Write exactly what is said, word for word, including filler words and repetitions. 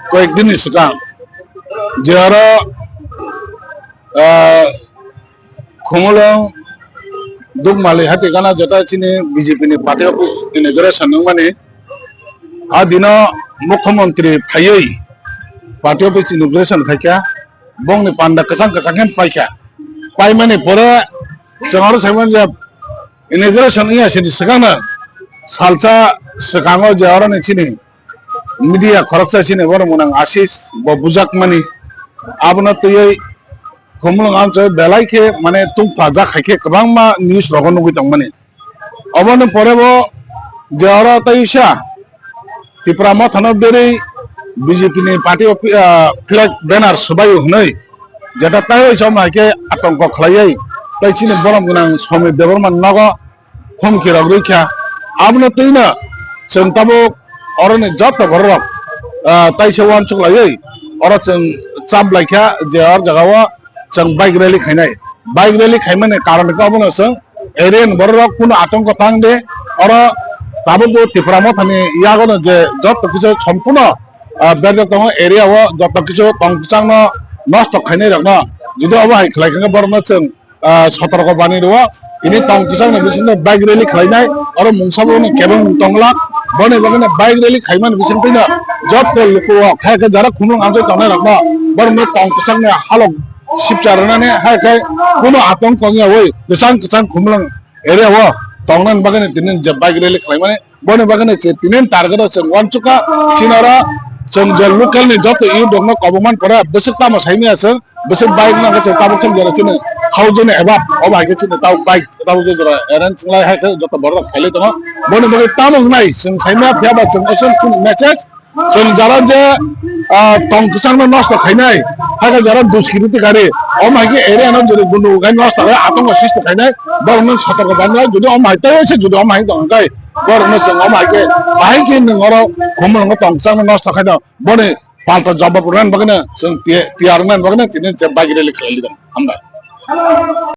Koyekdin ni swkang je aro, ah, Khumulwng Dukmali hatikana jeta chini B J P ni party office inauguration wngmani. A dino mukhyamantri phaiwi party office inauguration khaikha, bongni panda kwchang kwchang khe paikha. Paimani pore chwng aro saimanya inauguration wngya sini swkangno salsa swkango je oroni chini media khoroksa chini borok mwnang Ashish bo bujakmani, abono twiwi Khumulwng amchoi belai khe mane tungpajak hai khe kwbangma news rogo nugwi tongmani. Oboni pore bo je oro tei uisa Tipra Mothano berwi B J P ni party of, ah, flag banner swbaio hwnwi jeta tei uisa omo hai khe atongko khlaiwi tei chini borom gwnang Somir Debbarma nogo humki rok rwkha. Abono twino chwng tabuk oroni joto bororok, ah, taisa uansuk laiwi oro chwng chap laikha je or jagao chwng bike rally khainai. Bike rally khaimani karon khe obono chwng area ni bororok kunu atongko tang de, oro tabukbo Tipra Mothani yagono je joto kisu sompuno, ah, berjak tongo area o joto kisu tong kwchangno nosto khainai rokno. Jodi obo hai khlai khe borokno chwng ah, sotorko bani rwo. Tini tong kwchangni bisingo bike rally khlainai, oro mungsa bo kebeng tongla. Boni bagwino bike rally khaimani bisingtwino joto lukurok, hai khe jara Khumulwng amchoi tongnai rokno borokno tong kwchangni halok sipcha rwnani, hai khe kunu atongko wngya oi kwchang kwchang Khumulwng area o tongnani bagwino tini je bike rally khlaimani. Boni bagwino chwng tini target o chwng uansukha, chini oro chwng je local ni joto youth rokno kobokmani pore bwswk tamo saimanya chwng, bwswk bike no khe chwng tabuk chwng jora chini thousand eba, obo hai khe chini tabuk bike tabuk je jora arrange wng lai hai khe joto borok rok khailai tongo. Boni bagwi tamo wngnai chwng saimanya phiya ba chwng aswk chini message, chwng jara je, ah, tong kwchangno nosto khainai, hai khe jara duskiriti kari, omo hai khe area no jodi gundu gai nosto khai, atongko sristi khainai, borokno sotorko janai, jodi omo hai tei se jodi omo hai tong khe, borokno chwng omo hai khe, bahai khe nwng oro Khumulwngo tong kwchangno nosto khaino, boni palta jawab rwna bagwino chwng tiya-, tiyar wngna bagwino tini je bike rally khlai lidong. Hambai.